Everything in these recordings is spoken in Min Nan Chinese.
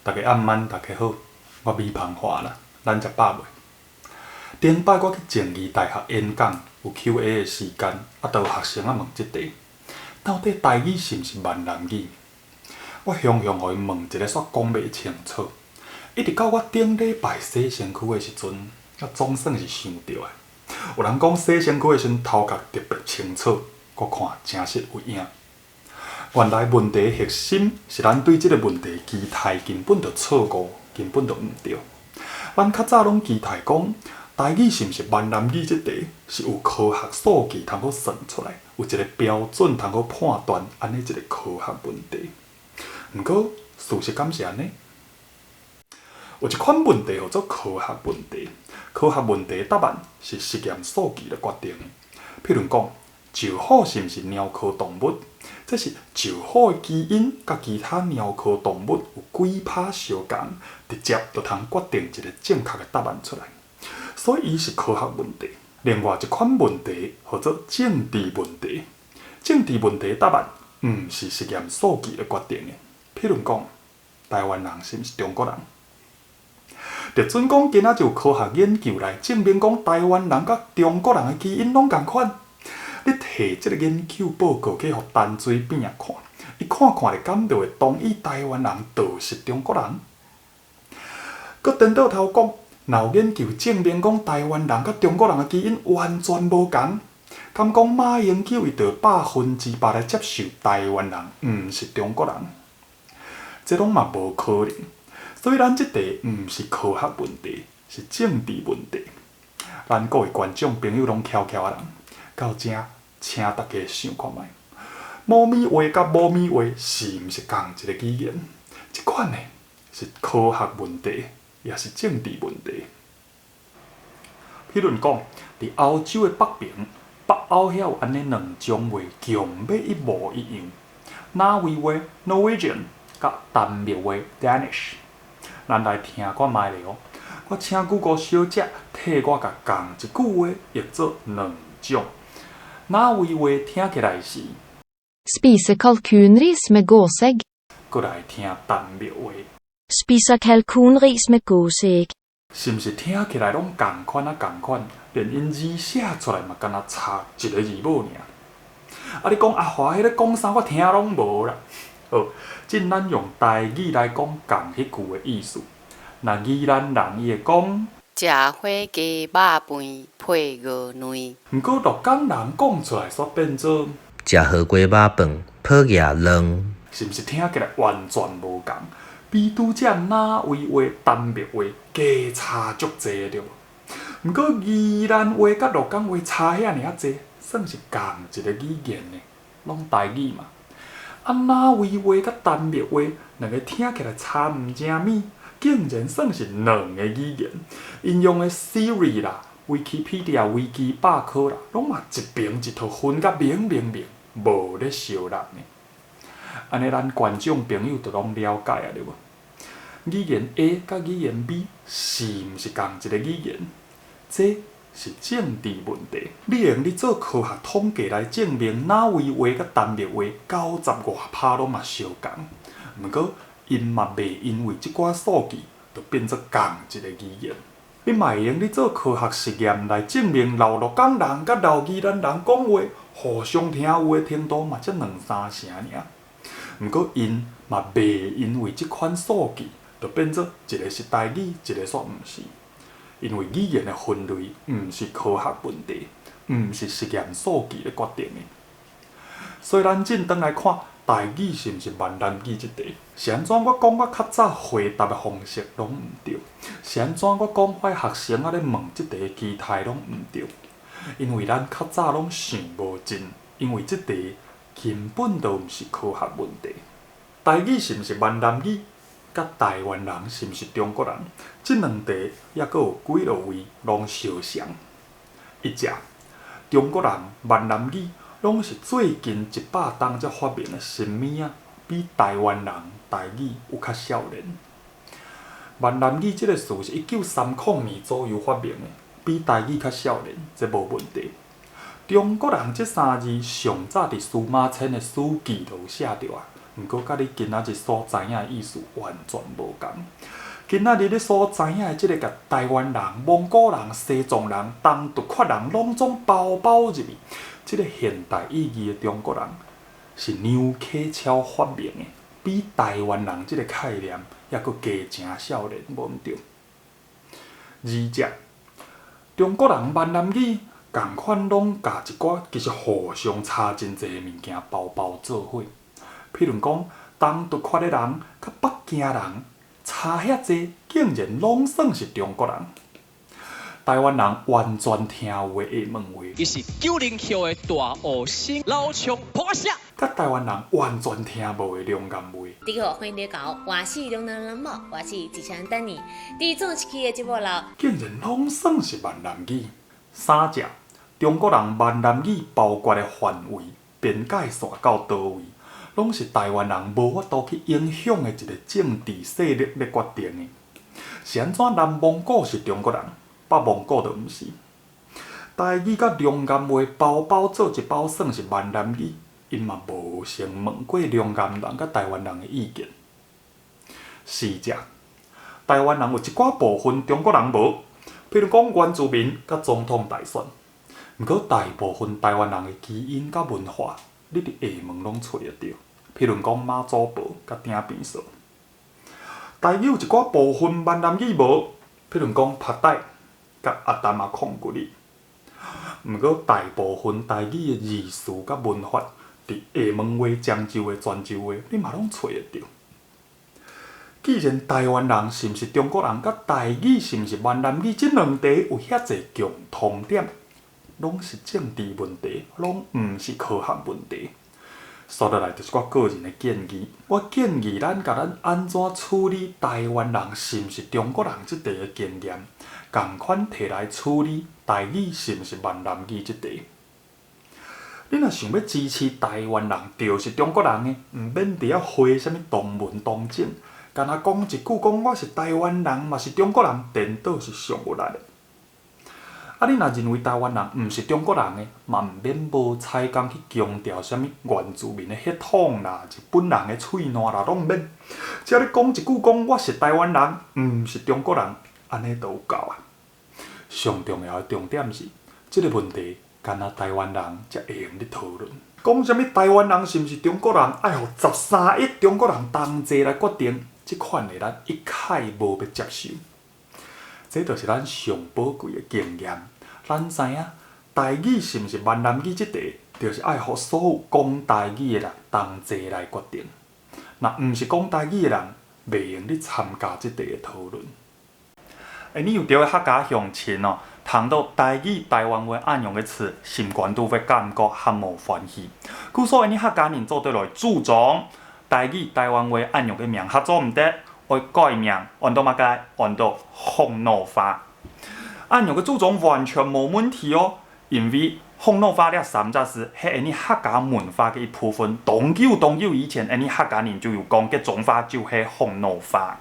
大家暗晚，大家好，我米芳華啦，咱食飽未？頂擺我去靜宜大學演講，有 Q&A 的時間，啊，就有學生仔問這題：到底台語是毋是閩南語？我雄雄予𪜶問一个煞講袂清楚。一直到我頂禮拜洗身軀的時陣，我總算是想著啊。有人講洗身軀的時陣頭殼特別清楚，我看誠實有影。原來問題的核心是咱對這个問題期待根本就錯誤，根本就毋對。咱較早攏期待講台語是毋是閩南語這題是有科學數據通好算出來，有一個標準通好判斷按呢一個科學問題。毋過事實敢是按呢？有一款問題號做科學問題，科學問題答案是實驗數據來決定的。譬如講，石虎是毋是貓科動物？這是石虎的基因佮其他貓科動物有幾趴相仝，直接就通決定一個正確的答案出來。所以伊是科學問題。另外一款問題號做政治問題，政治問題答案毋是實驗數據來決定的。譬如講，台灣人是毋是中國人？就準講今仔就有科學研究來證明講台灣人佮中國人的基因攏仝款。你提這个研究報告去予陳水扁看，伊看看就敢就會同意台灣人就是中國人？閣顛倒頭講，若有研究證明講台灣人佮中國人的基因完全無仝，敢講馬英九伊就100%來接受台灣人毋是中國人？這攏嘛無可能。所以咱這題毋是科學問題，是政治問題。咱各位觀眾朋友攏巧巧仔人，到這請大家想看覓，摩咪話佮某咪話是毋是仝一个語言？這款的是科學問題，抑是政治問題？譬如講，佇歐洲的北爿，北歐遐有按呢兩種話，強欲一模一樣。挪威話（Norwegian）佮丹麥話（Danish）。咱來聽看覓咧哦。我請谷歌小姐替我共仝一句話譯做兩種。挪威話聽起來是 Spise kalkunris med gåsegg. 閣來聽丹麥話。 Spiser kalkunris med gåseæg. 是毋是聽起來攏仝款仔仝款？連𪜶字寫出來嘛，敢若差一个字母爾。啊！你講阿華彼咧講啥？我聽攏無啦。好，這咱用台語來講仝彼句的意思。若宜蘭人伊會講，食火雞肉飯配鵝卵。毋過鹿港人講出來煞變做食火雞肉飯泡額卵。是毋是聽起來完全無仝？比拄才挪威話、丹麥話加差足濟對無？毋過宜蘭話佮鹿港話差遐爾仔濟，算是仝一个語言呢，攏台語嘛。啊，挪威話佮丹麥話兩个聽起來差毋正物，竟然算是兩个語言。𪜶用的 Siri 啦、Wikipedia 維基百科啦，攏嘛一爿一套分甲明明明，無咧相挵呢。按呢，咱觀眾朋友就攏了解啊，對無？語言 A 佮語言 B 是毋是仝一个語言？這是政治問題。你會用咧做科學統計來證明挪威話佮丹麥話九十外趴攏嘛相仝，毋過𪜶嘛袂因為這寡數據就變做仝一个語言。你嘛會用咧做科學實驗來證明老鹿港人佮老宜蘭人講話互相聽有的程度嘛才兩三成爾。毋過𪜶嘛袂因為這款數據就變做一个是台語，一个煞毋是。因為語言的分類毋是科學問題，毋是實驗數據來決定的。所以咱進轉來看台語是毋是閩南語這題，是按怎我講我較早回答的方式攏毋對？是按怎我講我的學生仔咧問這題的期待攏毋對？因為咱較早攏想無盡，因為這題根本就毋是科學問題。台語是毋是閩南語？佮台灣人是毋是中國人？這兩題猶閣有幾落位攏相像。一者，中國人、閩南語攏是最近100冬才發明的新物仔，比台灣人台語有較少年。閩南語這个詞是1930年左右發明的，比台語較少年，這無問題。中國人這三字上早佇司馬遷的《史記》就有寫著啊，毋過佮你今仔日所知影的意思完全無仝。今仔日你所知影的這个共台灣人、蒙古人、西藏人、東突厥人攏總包包入去，這个現代意義的中國人，是梁啟超發明的，比台灣人這个概念猶閣加誠少年，無毋對。二者，中國人閩南語仝款攏共一寡其實互相差真濟的物件包包做伙。譬如講，東突厥的人佮北京人差遐濟，竟然攏算是中國人。台灣人完全聽有的廈門話，伊是90後的大學生老唱破聲。佮台灣人完全聽無的龍岩話。大家好，歡迎來到我是龍南人某，我是主持人丹妮。佇做一期的節目內，竟然攏算是閩南語。三者，中國人閩南語包括的範圍、邊界線到佗位，攏是台灣人無法度去影響的一個政治勢力咧決定的。是按怎南蒙古是中國人，北蒙古就毋是？台語佮龍岩話包包做一包算是閩南語，𪜶嘛無先問過龍岩人佮台灣人的意見。四者，台灣人有一寡部分中國人無，譬如講原住民佮總統大選。毋過大部分台灣人的基因佮文化，你佇廈門攏揣會著。譬如講媽祖婆佮鼎邊趖。台語有一寡部分閩南語無，譬如講拍帶佮阿淡仔控骨力。毋過大部分台語的字詞佮文法，佇廈門話、漳州話、泉州話，你嘛攏揣會著。既然台灣人是毋是中國人，佮台語是毋是閩南語，這兩題有遐濟共通點，攏是政治問題，攏毋是科學問題。煞落來就是我個人的建議，我建議咱共咱按怎處理台灣人是毋是中國人這題的經驗，仝款提來處理台語是毋是閩南語這題。你若想欲支持台灣人就是中國人的，毋免佇遐花啥物同文同種，干焦講一句講我是台灣人嘛是中國人，顛倒是上有力的。啊！你若認為台灣人毋是中國人的，嘛毋免無彩工去強調啥物原住民的血統啦、日本人的喙瀾啦，攏毋免。只要你講一句講我是台灣人，毋是中國人，按呢就有夠啊。上重要的重點是，這个問題干焦台灣人才會用咧討論。講啥物台灣人是毋是中國人，愛予13億中國人同齊來決定，這款的咱一概無欲接受。這就是咱上寶貴的經驗。咱知影台語是毋是閩南語這題，就是愛予所有講台語的人同齊來決定。若毋是講台語的人，袂用咧參加這題的討論。欸，你有著客家鄉親哦，聽到台語、台灣話按樣个詞，心肝都會感覺較無歡喜。故所以你客家人做綴來主張台語、台灣話按樣个名較做毋得，愛改名，換做麼个？換做福佬話。按樣个主張完全無問題哦，因為福佬話這三隻字係𪜶客家文化的一部分。當久當久以前，𪜶客家人就有講這種話就係福佬話。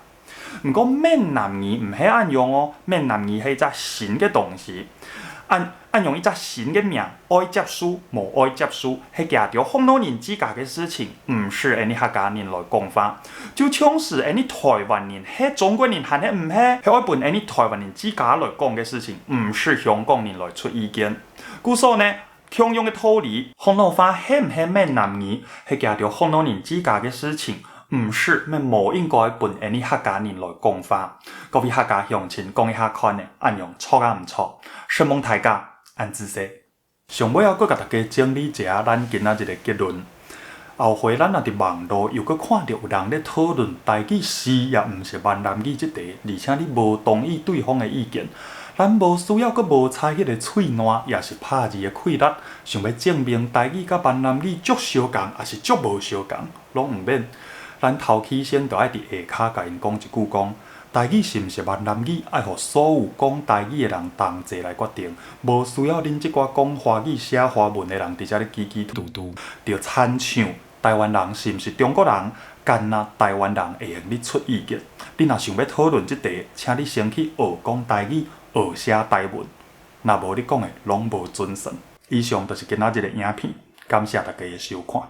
毋過閩南語毋係按樣哦，閩南語係一隻新的東西，按按用一隻新的名，愛接受無愛接受，係夾著福佬人自家的事情，毋是𪜶客家人來講話。就像是𪜶台灣人係中國人還係毋係，係愛分𪜶台灣人自家來講的事情，毋是香港人來出意見。故所呢，同樣的道理，福佬話係毋係閩南語，係夾著福佬人自家的事情。毋是，咩無應該分𪜶客家人來講話。各位客家鄉親講一下看呢，按樣錯抑毋錯？承蒙大家按姿勢。上尾仔閣共大家整理一下咱今仔日的結論。後回咱若佇網路又閣看著有人咧討論台語是抑毋是閩南語這題，而且你無同意對方的意見，咱無需要閣無采彼个喙瀾，抑是拍字的氣力，想欲證明台語佮閩南語足相仝，抑是足無相仝，攏毋免。咱頭起先就愛佇下跤共𪜶講一句講，台語是毋是閩南語，愛予所有講台語的人同齊來決定，無需要恁這寡講華語、寫華文的人佇遮咧嘰嘰嘟嘟，著親像台灣人是毋是中國人，干焦台灣人會用咧出意見。你若想欲討論這題，請你先去學講台語、學寫台文，若無你講的攏無準算。以上就是今仔日的影片，感謝大家的收看。